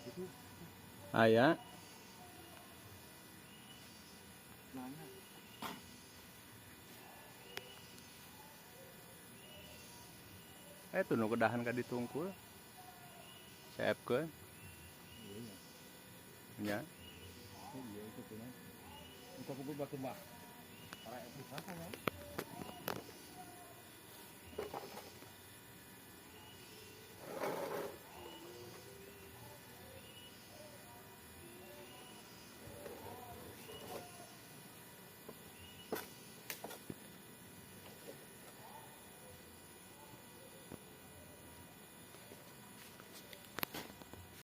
Gitu. Aya. Nanya. Tuh nu kedahan ka ditungkul. Seepkeun. Iya. Nya. Iya itu tuh. Buka pukul batu mah. Para itu ya.